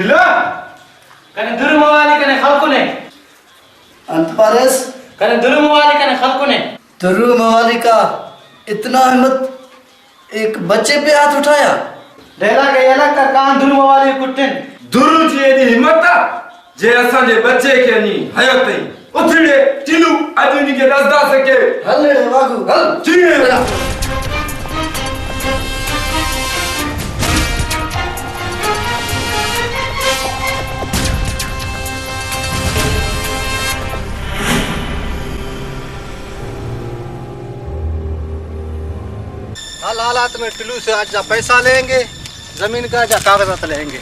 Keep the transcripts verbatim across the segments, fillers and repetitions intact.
ٹلو! کنے درو موالی کنے خلکنے۔ انت پاریس؟ کنے درو موالی کنے خلکنے۔ درو موالی کا اتنا ہمت، ایک بچے پہ ہاتھ اٹھایا؟ ڈیلا کے یلہ کا کان درو موالی کٹن۔ درو جی ایڈی ہمت آ، جے اساں جے بچے کے نی حیاتی۔ اتھڑے ٹلو، اجی نی کے دس دس کے۔ ہل اڑے واگو، ہل۔ جی۔ حال حالات میں ٹلو سے آج جا پیسہ لیں گے، زمین کا جا کاغذات لیں گے۔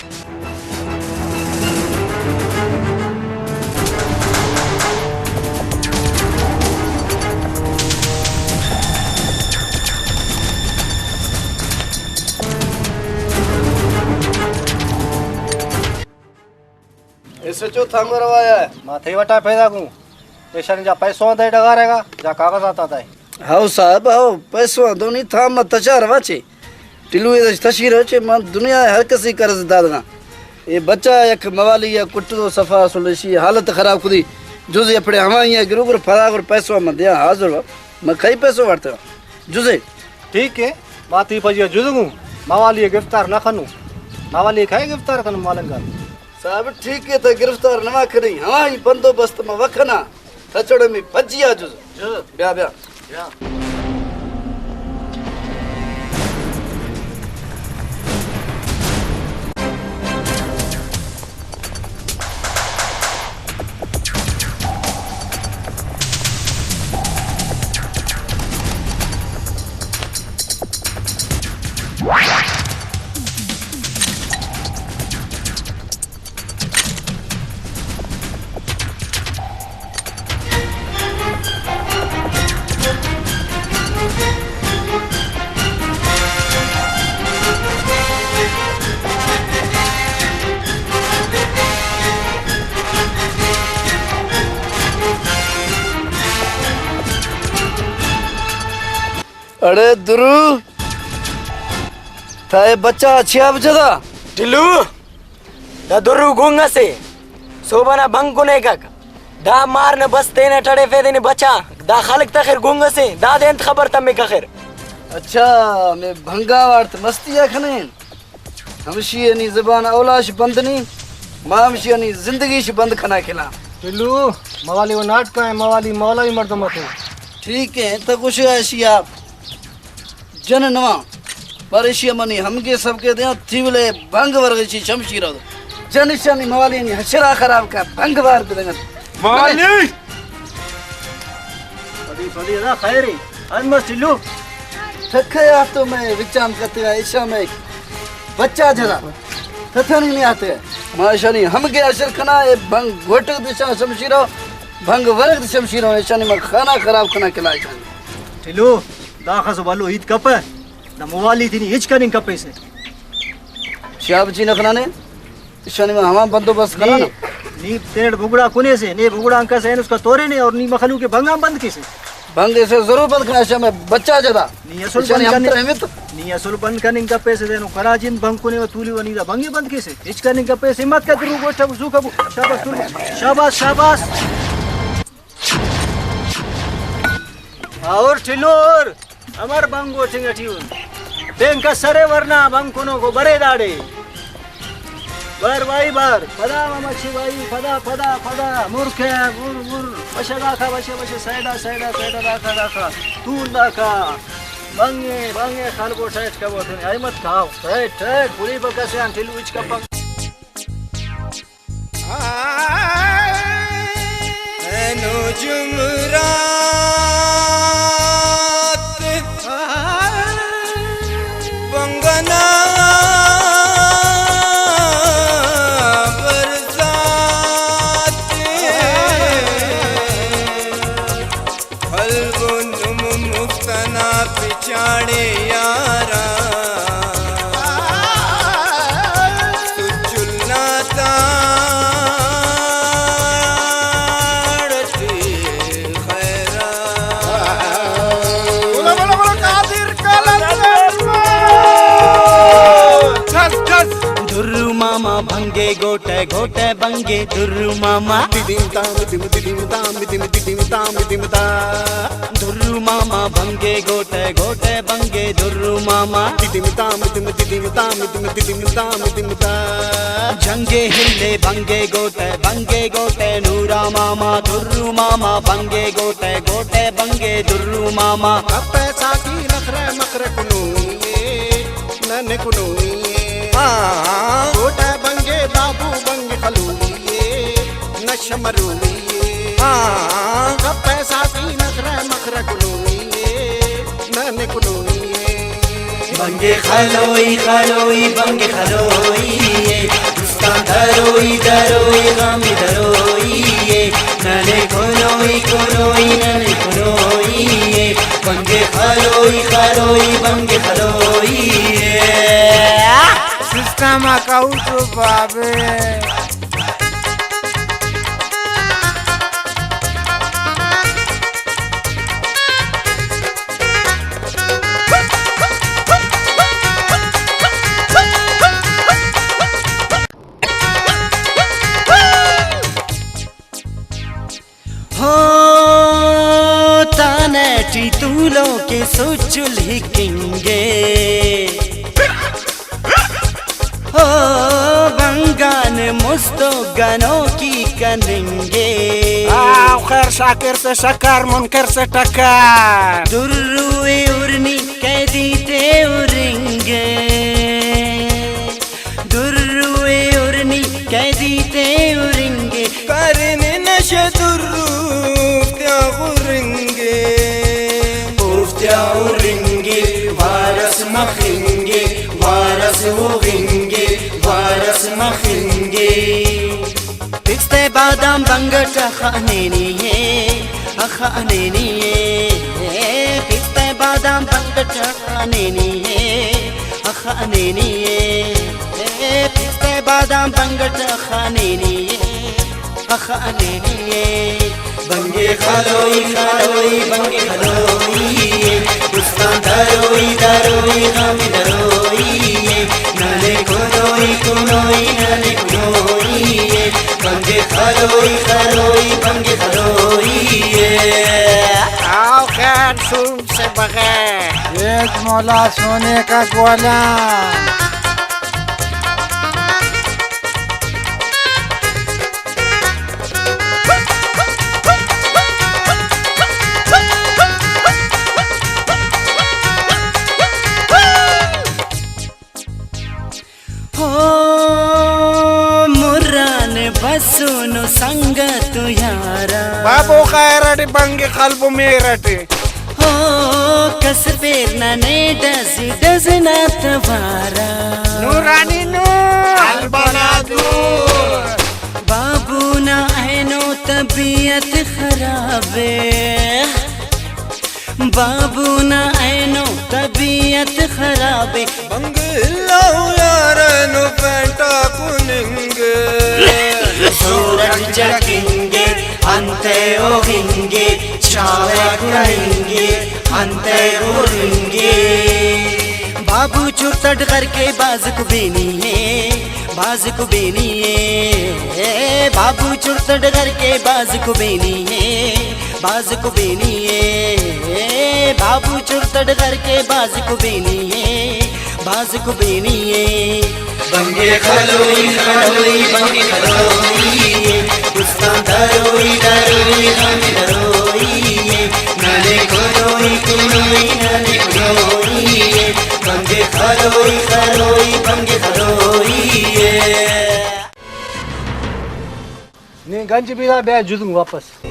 ایس ایچ او تھانگو روایا ہے۔ ما تھے وٹا پیدا کوں۔ ایشانی جا پیسو آن دے ڈغارے گا، جا کاغذات آتا ہے۔ ہاؤ صاحب، ہاؤ، پیسو آن دونی تھا ما تچا روا چے۔ ٹلو اے دش تشیر چے، ما دنیا ہر کسی قرض دادنا۔ اے بچہ یک موالی یا کٹو صفا سلشی حالت خراب کدی۔ جز اپڑے ہمائی ہے گرو گر پدا گر پیسو آن من دیا حاضر ہوا۔ میں کئی پیسو وارتا۔ جزے۔ ٹھیک ہے، ما تی پجیا جزگوں، موالی گرفتار نہ خنو۔ موالی کھائے گرفتار خنو مالنگا۔ صاحب ٹھیک ہے، تہ گرفتار نوا کھنی، ہمائی بندوبست ما وکھنا، تھچڑ می پجیا جز۔ جز۔ بیا، بیا۔ بیا۔ اڑے درو، تائے بچہ اچھیا بچہ دا؟ ٹلو، دا درو گنگ اسے، صوبہ نا بنگ کنے کک۔ دا مار نہ بس تینے ٹڑیفے دے نے بچا، دا خلق تخر گنگ اسے، دا دے انت خبر تمک اخر۔ اچھا، میں بھنگا واڑت مستی آ کھنین۔ ہمشی انی زبان اولاش بند نی، ما ہمشی انی زندگی ش بند کھنا کھلا۔ ٹلو، موالی و ناٹکا ہے، موالی مولائی مردم اتے۔ ٹھیک ہے، انت خوش ہے اشیا۔ جن نواں، پر ایشی منی ہمگے سبکے دیاں، تیولے بھنگ ورغ چی شمشیر آ۔ جن ایشانی موالی نی حشرا خراب کا، بھنگ وار بدنگن۔ موالی! پدی، پدی، ادا خیر ای۔ ان مس ٹلو۔ تھکے آ تو میں وچان کتیا، ایشا میں بچہ جدا۔ تھتھنی نہیں آتے۔ ما ایشانی ہمگے اشر کنا، اے بھنگ گھوٹک دشا شمشیرو، بھنگ ورغ شمشیرو، ایشانی ما خانہ خراب کنا کلا ایشانی۔ ٹلو۔ داخس بھلو ہیت کپہ، دا موالی تینے ہچ کننگ کپیسہ۔ شہاب جی نخنانے، ایشانی ما ہما بندوبست نی، کرانا۔ نی تیٹ بگڑا کنے سے، نے بگڑا انکا سے اینو اس کا تورینے اور نی مخلوق بھنگان بند کیسے۔ بھنگ اسے ضرور بند کنا، ایشا میں بچہ جدا۔ نی اسل ایشانی بند ہم کنے، تر اہمیت۔ نی اسل بند کننگ کپیسے، دینو کرا جند بھنگ کنے و تولی و نی دا بھنگے بند کیسے۔ ہچ کننگ کپیسے، ہمت کر درو گوشت بسو کبو۔ شاباس، شاباس، شاباس۔ اور ٹلور، امر بنگو ٹنگ ٹی ان۔ پین کس ارے ورنا بنگ کنوکو برے داڑے۔ بر بھائی بر، پدا مچے بھائی، پدا، پدا، پدا، مر کہ، مر، مر، بشہ داکا، بشہ، بشہ، سائیڈا، سائیڈا، سائیڈا، داکا، داکا، تون داکا۔ بنگے، بنگے، خلبو ٹائٹ کبو تنے، احمد کھاؤ، ٹائٹ، ٹائٹ، پوری بکسے آن ٹلو ہچ کپک۔ اینو جمعرات بنگنا برزات۔ خلکو نم مفت انا پچاڑے یارا، سجل نا تاڑ اٹی خیرات۔ بولو، بولو، بولو، قادر قلندر۔ جس، جس۔ درو ماما بنگے گوٹہ گوٹہ بنگے درو ماما۔ تدیم تام دم تدیم تام دم تدیم تام دم تا۔ درو ماما بنگے گوٹہ گوٹہ بنگے درو ماما۔ تدیم تام دم تدیم تام دم تدیم تام دم تا۔ جنگے ہلے بنگے گوٹہ بنگے گوٹہ نورا ماما درو ماما بنگے گوٹہ گوٹہ بنگے درو ماما۔ کپہ ساقی نخرہ مخرہ کنوئی اے، ننے کنوئی اے۔ ہاں۔ گوٹہ بنگے بابو بنگے خلوئی اے، نشہ مروئی اے۔ ہاں۔ کپہ ساقی نخرہ مخرہ کنوئی اے، ننے کنوئی اے۔ بنگے خلوئی خلوئی بنگے خلوئی اے، دوستان دروئی دروئی غم دروئی اے، ننے کنوئی کنوئی ننے کنوئی اے، بنگے خلوئی خلوئی بنگے خلوئی اے۔ سسٹم آ کہو تو بابے۔ ہو تانہ ٹی تولوک سجل ہکنگے۔ او بنگان مستو گنوکی کننگے۔ آو خیر شاکر سے شکر منکر سے ٹکر۔ دروے ارنی قیدی تے ارنگے۔ دروے ارنی قیدی تے ارنگے۔ کارین نشہ درو اوفتیا غرنگے۔ اوفتیا ارنگے، وارس مخنگے، وارس اوغنگے، وارس مخنگے۔ پستے بادام بنگٹ اخا نینی اے، اخا نینی اے۔ پستے بادام بنگٹ اخا نینی اے، اخا نینی اے۔ پستے بادام بنگٹ اخا نینی اے۔ اخا نینی اے۔ بنگے خلوئی خلوئی بنگے خلوئی اے۔ دوستان دروئی دروئی غم دروئی اے۔ ننے کنوئی کنوئی ننے کنوئی اے۔ بنگے خلوئی خلوئی بنگے خلوئی اے۔ آو خیر سوم سے بغیر۔ ایک مولا سونے کا گولا۔ ہو مران بسونو سنگت و یارا۔ بابو خیر اٹی بنگے خلبو میر اٹی۔ ہو کس پیر ننے ڈز ڈز نا توارا۔ نورانی نور۔ البنادور۔ بابو نا اینو طبیعت خراب ءِ۔ بابو نا اینو طبیعت خراب ءِ۔ بنگ الا یار اینو پینٹا کننگے۔ سورٹ جکنگے، انتئے اوغنگے، چاوہ کننگے، انتئے ہرنگے۔ بابو چرتڈ غر کے بازک بینی ءِ، بازک بینی ءِ۔ بابو چرتڈ غر کے بازک بینی ءِ، بازک بینی ءِ۔ بابو چرتڈ غر کے بازک بینی ءِ، بازک بینی ءِ۔ بنگے خلوئی خلوئی بنگے خلوئی ءِ، استان دروئی دروئی غم دروئی ءِ، ننے کنوئی کنوئی ننے کنوئی ءِ، بنگے خلوئی خلوئی بنگے خلوئی ءِ۔ نی گنج بیرہ بیا جزم واپس۔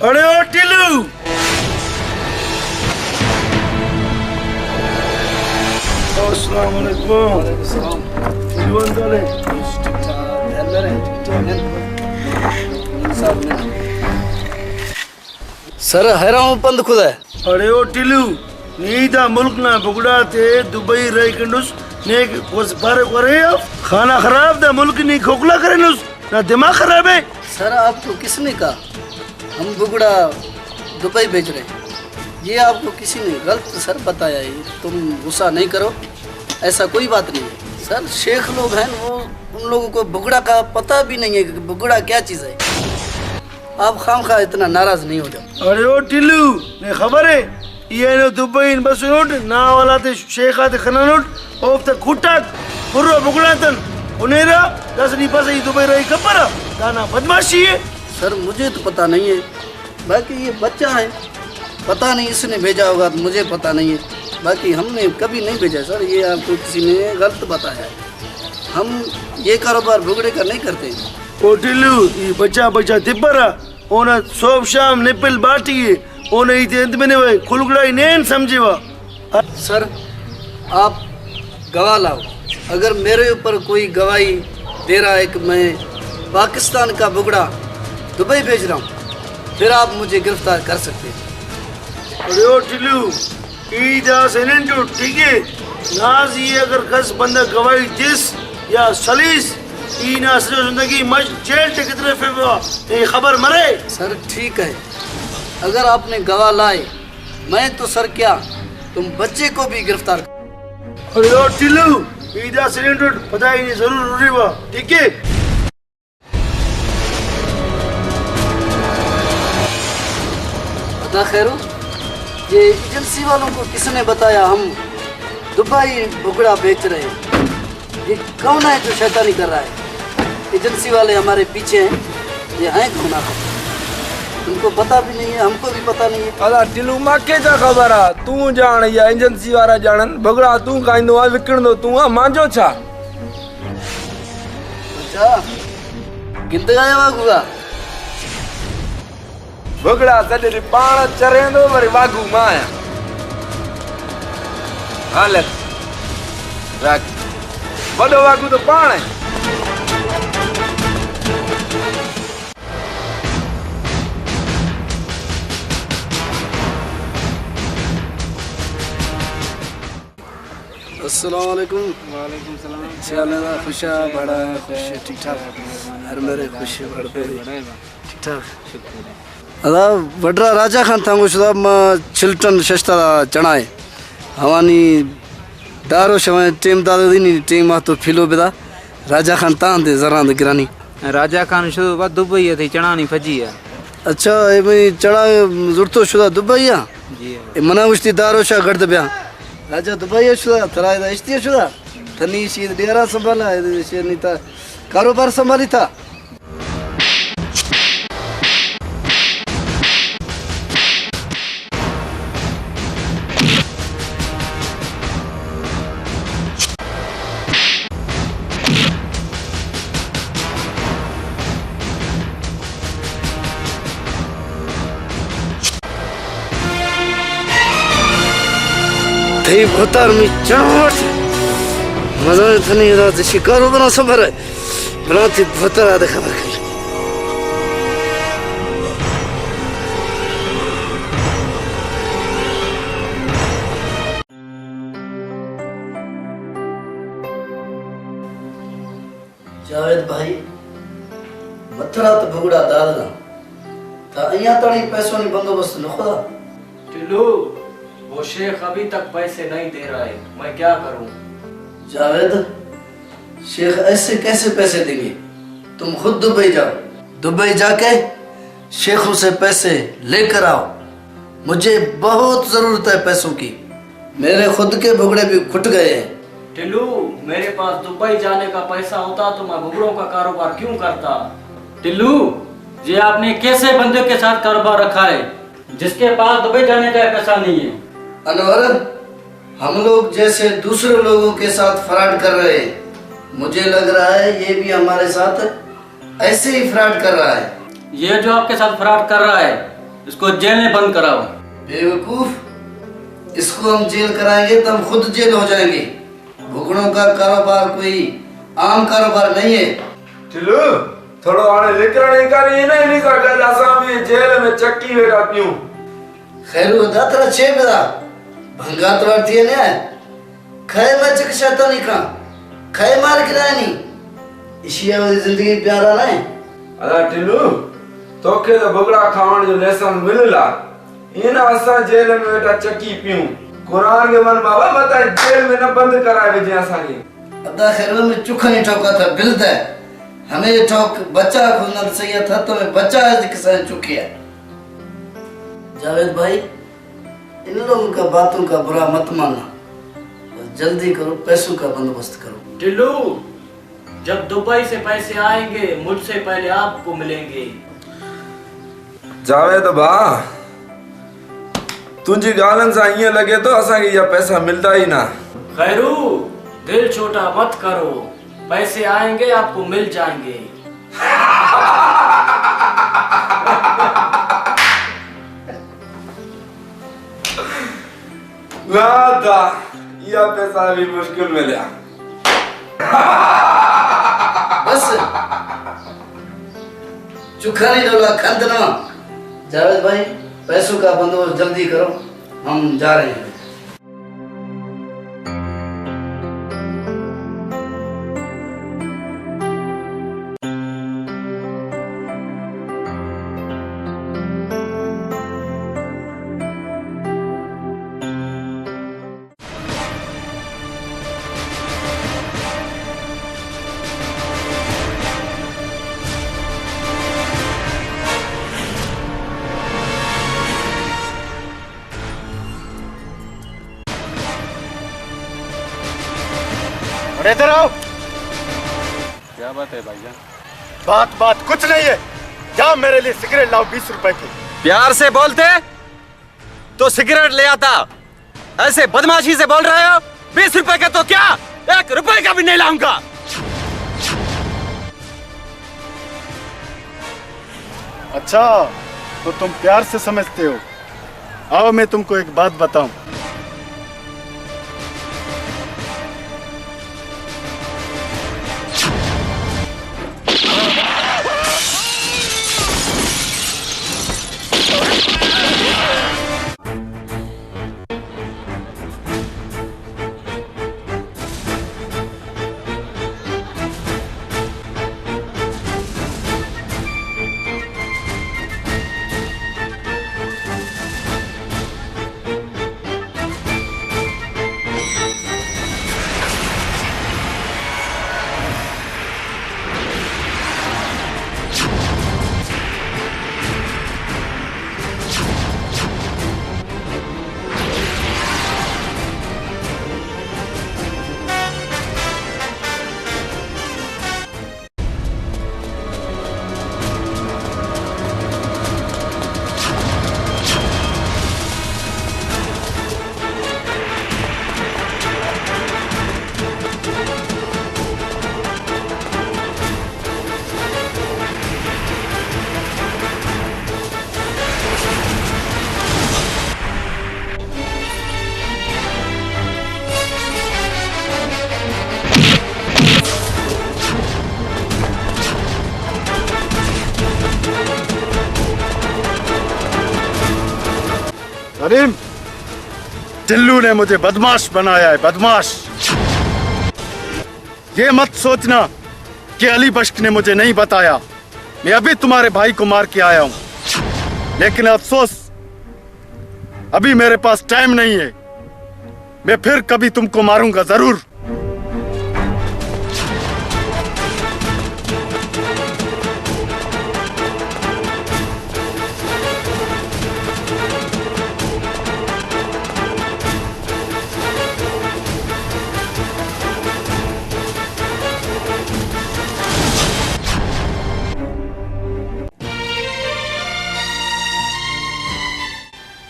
اڑے او ٹلو۔ السلام علیکم۔ ٹلو انت حال ءِ؟ سر، حیران پند خدا۔ اڑے او ٹلو، نی دا ملک نا بگڑا تے دبئی رہی کنڈس، نیک وس پارے ورے اف۔ خانہ خراب، دا ملک نی کھوکھلا کرینس، نا دماغ خراب ہے۔ سر، آپ کو کس نے کہا ہم بگڑا دبئی بھیج رہے ہیں؟ یہ آپ کو کسی نے غلط سر بتایا ہے، تم غصہ نہیں کرو، ایسا کوئی بات نہیں ہے۔ سر، شیخ لوگ ہیں، وہ، ان لوگوں کو بگڑا کا پتہ بھی نہیں ہے کہ بگڑا کیا چیز ہے۔ آپ خام خواہ اتنا ناراض نہیں ہو جاؤ۔ اڑے او ٹلو، نے خبر ہے؟ ای اینو دبئی ان بسنٹ، نا والا تے شیخ آتے خنانٹ، اوفتا کھٹاک پرو بگڑاتن۔ انیرا دس نی بس ای دبئی رہی کپرا، دانا بدماشی ہے۔ سر، مجھے تو پتہ نہیں ہے، باقی یہ بچہ ہے، پتہ نہیں اس نے بھیجا ہوگا، تو مجھے پتہ نہیں ہے، باقی ہم نے کبھی نہیں بھیجا سر، یہ آپ کو کسی نے غلط بتایا ہے۔ ہم یہ کاروبار بگڑے کا نہیں کرتے ہیں۔ او ٹلو، ای بچہ بچہ تپرا، اونا سوب شام نپل باٹی ءِ، اونا ہیت ءِ انت بنوہ، کل گڑا ای نین سمجھوہ۔ سر، آپ گواہ لاؤ، اگر میرے اوپر کوئی گواہی دے رہا ہے کہ میں پاکستان کا بگڑا دبئی بھیج رہا ہوں، پھر آپ مجھے گرفتار کر سکتے ہیں۔ اڑے او ٹلو، ای داسہ ہننٹٹ، ٹھیک ہے؟ نازی اگر کس بندغ گواہی تس یا سلیس، ای نا اسہ زندگی مش جیل ٹی گدریفیوہ، ای خبر مرے۔ سر، ٹھیک ہے، اگر آپ نے گواہ لائے، میں تو سر کیا، تم بچے کو بھی گرفتار کر۔ ارے او ٹلو، ای داسہ ہننٹٹ، پدا ای نے ضرور ہُرِوہ، ٹھیک ہے؟ ادا خیرو، یہ ایجنسی والوں کو کس نے بتایا ہم دبئی بگڑا بیچ رہے ہیں؟ یہ کون ہے جو شیطانی کر رہا ہے؟ ایجنسی والے ہمارے پیچھے ہیں، یہ ہیں کون آخر؟ ان کو پتہ بھی نہیں ہے، ہم کو بھی پتہ نہیں ہے۔ ادا ٹلو، ماکے چا خبر آ، توں جان یا ایجنسی والا جانن، بگڑا توں کائندو آ، وکڑندو توں آ، مانجو چا؟ اچھا، گندگا یا واگوا؟ بگڑا سجے ڈینہہ پاݨ چریندو، ورے واگو ما آیاں۔ حالت راکھی۔ وݙو واگو تو پاݨ ہے۔ السلام علیکم۔ وعلیکم السلام۔ چے حال ہے؟ خوش آ، بڑا خوش، ٹھیک ٹھاک؟ ہر میرے خوش، بڑا ٹھیک ٹھاک۔ ادا وڈرا راجہ خان تانگو شدا، ما چلٹن ششتا دا چنا ہے۔ اوانی دارو شوائے ٹیم دادو دی نی ٹیم آ تو پھلو بدا۔ راجہ خان تان دے زران دے گرانی۔ راجہ خان شدو با دبئی آ، تئی چنا نی پجی آ۔ اچھا، اے بھئی چنا زرتو شدا دبئی آ؟ جی۔ اے منا گوشتی دارو شا گڑد بیا۔ راجہ دبئی آ شدا، ترا ادا اشتی آ شدا۔ تنی شید ڈیرا سنبھالا، اے شید نی تا کاروبار سنبھالی تا۔ تئی بھتار می چاٹ۔ مزہ تھنے ادا تے شکارو بنا صبر ہے۔ بلا تے بھتار آ دے خبر کر۔ جاوید بھائی، مترا تو بگڑا داد نا، تا ایاں تڑی پیسوں نی بندوبست نخدا؟ ٹلو، وہ شیخ ابھی تک پیسے نہیں دے رہا ہے، میں کیا کروں؟ جاوید، شیخ ایسے کیسے پیسے دیں گے؟ تم خود دبئی جاؤ، دبئی جا کے شیخوں سے پیسے لے کر آؤ، مجھے بہت ضرورت ہے پیسوں کی، میرے خود کے بگڑے بھی کھٹ گئے ہیں۔ ٹلو، میرے پاس دبئی جانے کا پیسہ ہوتا تو میں بگڑوں کا کاروبار کیوں کرتا؟ ٹلو، یہ آپ نے کیسے بندے کے ساتھ کاروبار رکھا ہے جس کے پاس دبئی جانے کا پیسہ نہیں ہے؟ انور، ہم لوگ جیسے دوسرے لوگوں کے ساتھ فراڈ کر رہے ہیں، مجھے لگ رہا ہے یہ بھی ہمارے ساتھ ایسے ہی فراڈ کر رہا ہے۔ یہ جو آپ کے ساتھ فراڈ کر رہا ہے، اس کو जेल में बंद कराओ। बेवकूफ, इसको हम जेल कराएंगे तो हम खुद जेल हो जाएंगे। भुगड़ों का कारोबार कोई आम कारोबार नहीं है। ٹلو، تھوڑو ہاڑے لکڑ نہیں کر، یہ نہیں، نہیں کر، اساں بھی جیل میں چکی بیٹا پیوں۔ خیرو، دا ترا چے بدا؟ بھنگا ترا ٹی نے؟ کھئے مچک شتنی کن، کھئے مار گرانی۔ ایشی ء زندگی پیارا نہ۔ ادا ٹلو، توکے تو بگڑا کھاوݨ جو لیسن مللا۔ اینا اساں جیل میں بیٹا چکی پیوں۔ قرآن کے من بابا بتا جیل میں نہ بند کرائے بجے اساں کے۔ ادا خیر میں چکھنی ٹھوکا تھا بل دے۔ ہمیں ٹھوک بچا کو نل سیا تھا تو میں بچا ہے کسا چکیا۔ جاوید بھائی، ان لوگوں کا باتوں کا برا مت ماننا، بس جلدی کرو، پیسوں کا بندوبست کرو۔ ٹلو، جب دبئی سے پیسے آئیں گے، مجھ سے پہلے آپ کو ملیں گے۔ جاوید با، تنجی گالن سا یہ لگے تو اساں کے یہ پیسہ ملتا ہی نہ۔ خیرو، دل چھوٹا مت کرو، پیسے آئیں گے، آپ کو مل جائیں گے۔ نا تا، یا پیسہ بھی مشکل ملیا۔ بس، چکھانی ڈولا کھند نہ۔ جاوید بھائی، پیسوں کا بندوبست جلدی کرو، ہم جا رہے ہیں۔ अरे इधर आओ। क्या बात है भाईजान? बात बात कुछ नहीं है। जाओ मेरे लिए सिगरेट लाओ बीस रुपए की। प्यार से बोलते तो सिगरेट ले आता। ऐसे बदमाशी से बोल रहे हो? बीस रुपए का तो क्या, एक रुपए का भी नहीं लाऊंगा। अच्छा, तो तुम प्यार से समझते हो। आओ, मैं तुमको एक बात बताऊं। کریم، ٹلو نے مجھے بدمعاش بنایا ہے، بدمعاش۔ یہ مت سوچنا کہ علی بخش نے مجھے نہیں بتایا۔ میں ابھی تمہارے بھائی کو مار کے آیا ہوں، لیکن افسوس، ابھی میرے پاس ٹائم نہیں ہے۔ میں پھر کبھی تم کو ماروں گا ضرور۔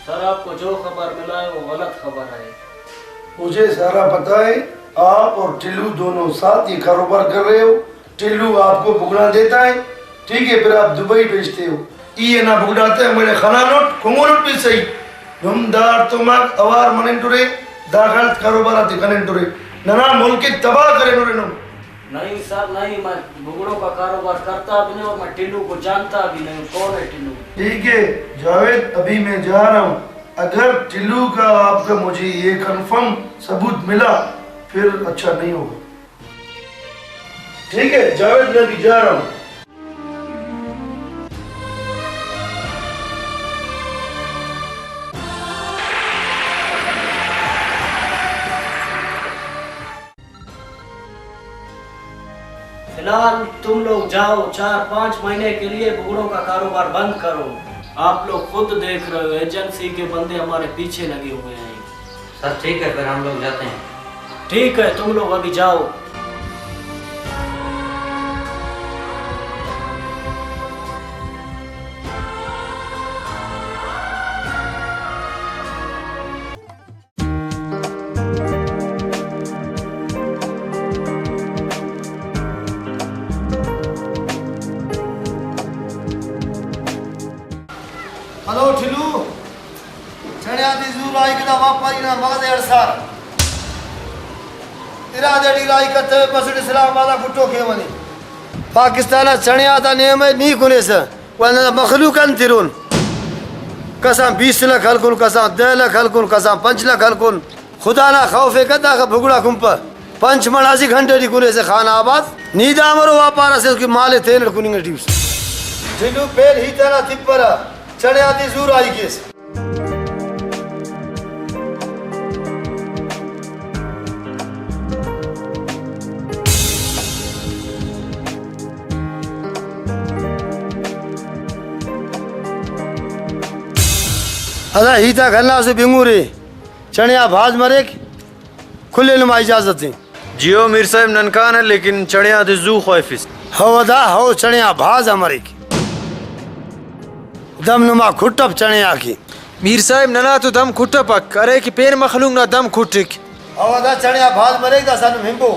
سر، آپ کو جو خبر ملا ہے، وہ غلط خبر ہے۔ مجھے سارا پتا ہے، آپ اور ٹلو دونوں ساتھ یہ کاروبار کر رہے ہو۔ ٹلو آپ کو بگنا دیتا ہے، ٹھیک ہے، پھر آپ دبئی بھیجتے ہو۔ ای ہنا بگڑاتے ہموڑے خنانٹ، کنگنٹ بھی صحیح۔ نم دا ہڑتوماک اوار مننٹرے، دا غلط کاروبار آتے کننٹرے۔ ننا ملک ءِ تباہ کرینرے نم۔ نہیں سر، نہیں، میں بگڑوں کا کاروبار کرتا بھی نہیں اور میں ٹلو کو جانتا بھی نہیں ہوں۔ کون ہے ٹلو؟ ٹھیک ہے جاوید، ابھی میں جا رہا ہوں۔ اگر ٹلو کا آپ کا مجھے یہ کنفرم ثبوت ملا، پھر اچھا نہیں ہوگا۔ ٹھیک ہے جاوید، میں ابھی جا رہا ہوں۔ فی الحال تم لوگ جاؤ، چار پانچ مہینے کے لیے بگڑوں کا کاروبار بند کرو۔ آپ لوگ خود دیکھ رہے ہو، ایجنسی کے بندے ہمارے پیچھے لگے ہوئے ہیں۔ سر، ٹھیک ہے، پھر ہم لوگ جاتے ہیں۔ ٹھیک ہے، تم لوگ ابھی جاؤ۔ ہلو ٹھلو، چڑیا تے زو راہی کہ دا واپاری نا مغز اڑسار۔ ارا دڑی راہی کتوے بسٹ اسلام آباد آ گٹو کیونے۔ پاکستان آ چڑیا تا نیم ءِ نی کنیسہ، ولدا مخلوق انت ترون۔ کسان بیست لکھ ہلکن، کسان دہ لکھ ہلکن، کسان پنچ لکھ ہلکن۔ خدا نا خوف ءِ کہ داخہ بگڑا کنپہ۔ پنچ مڑ اسہ گھنٹہ ٹی کنیسہ خان آباد۔ نی دا مرو واپار اسے کہ مال ءِ تینٹ کننگ ٹی اس۔ جلو پین ہیت انا تپرہ، چڑیا تے زو راہی کیس۔ ادا ہیت آک ہندا اسہ بنگورے۔ چڑیا بھاز مریک، کل نما اجازت ءِ۔ جیو میر صاحب، نن کانہ، لیکن چڑیا تے زو خواہفس۔ ہو دا، ہو چڑیا بھاز آ مریک۔ دم نما کھٹپ چڑیا کے۔ میر صاحب، ننا تو دم کھٹپک، ارے کہ پین مخلوق نا دم کھٹک۔ ہو دا چڑیا بھاز مریک، داسہ نم ہنبو۔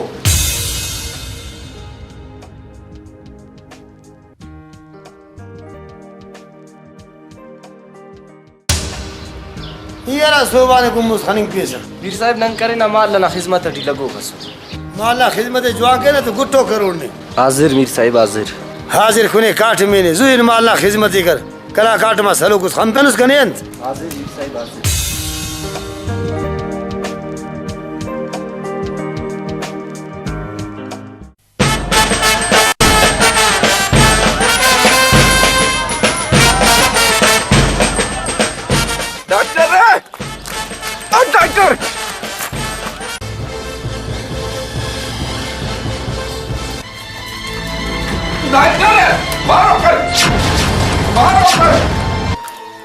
ای ہرا سوبانے گموس خننگ پیسہ۔ میر صاحب، نن کرے نا مال ننا خذمت ٹی لگوک ئسر۔ مال نا خذمت ءِ جوان کینہ تو گٹو کروڑ نے۔ حاضر میر صاحب، حاضر۔ حاضر کنے کاٹمینے، زو ہن مال نا خذمت ءِ کر۔ کنا کاٹم آ سلوک اس خنتنس کنے انت؟ حاضر میر صاحب، حاضر۔ ڈاکٹر! او ڈاکٹر! ڈاکٹر! بارو کر! بارو کر!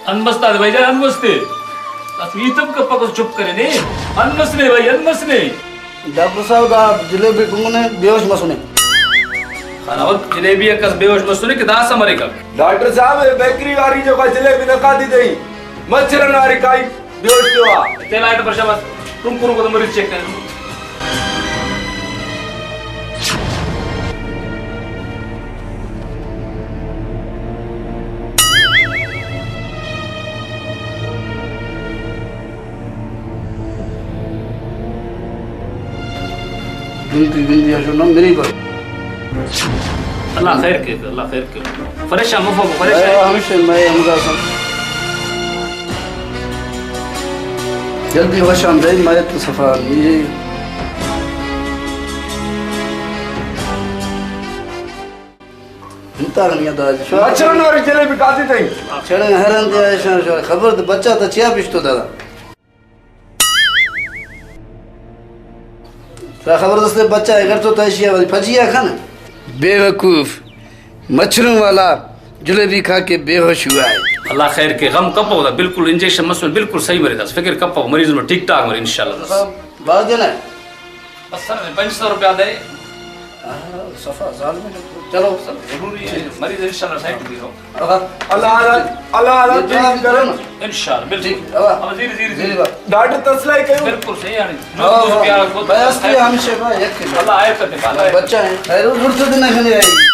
انت مس تا دے بھائی جان، انت مس تے۔ بس ہیت ہم کپک، چپ کرے نے۔ انت مس نے بھائی، انت مس نے۔ ڈاکٹر صاحب، دا جلیبی کنگنے، بے ہوش مسنے۔ خان آباد، جلیبی آ کس بے ہوش مسنے کہ داسہ مریک۔ ڈاکٹر صاحب، اے بیکری واری جو کا جلیبی نہ کھادی دئی، مچھر ناری کائی بے ہوش تو آ۔ تیل آئے تو پرشا بس، رک رک تو مریض چیک کریں۔ گندی گندی آ شو نا مری بر۔ اللہ خیر کے، اللہ خیر کے۔ پریشان مفو، پریشان۔ میں ہمیشہ میں ہمدا سم۔ جلدی وشان دے، میں تو صفا نہیں۔ انت آ غنی آ دا۔ مچھر ناری جلیبی کھادی تئی۔ چڑے ہرن دے شان شان۔ خبر دے بچہ تا چیا پشتو دادا۔ تا خبر دستے بچہ اگر تو تیشی آ وری پجی آ کھانا۔ بے وقوف، مچھروں والا جلیبی کھا کے بے ہوش ہوا ہے۔ اللہ خیر کے، غم کپو دا، بالکل انجیکشن مسنے، بالکل صحیح مرے دا، فکر کپو، مریض نو ٹھیک ٹھاک مرے انشاءاللہ۔ بس۔ باز دینا ہے۔ بس سر، پنچ سو روپیہ دے۔ ہاں، صفا، ظالم ہے۔ چلو۔ سر، ضروری ہے، مریض انشاءاللہ صحیح بھی ہو۔ اللہ، اللہ، اللہ، اللہ، یہ دعا بھی کرو نا۔ انشاءاللہ، بالکل۔ ٹھیک، اللہ۔ اب زیر، زیر، زیر۔ زیر بات۔ ڈاکٹر تسلا ہی کرو۔ بالکل صحیح ہے۔ جو ہاں، دو ہاں۔ روپیہ کو بس تو ہم شفا یک کے۔ اللہ آئے کرتے، اللہ آئے۔ بچہ ہے۔ خیر، وہ زور سے دینا کھلے آئی۔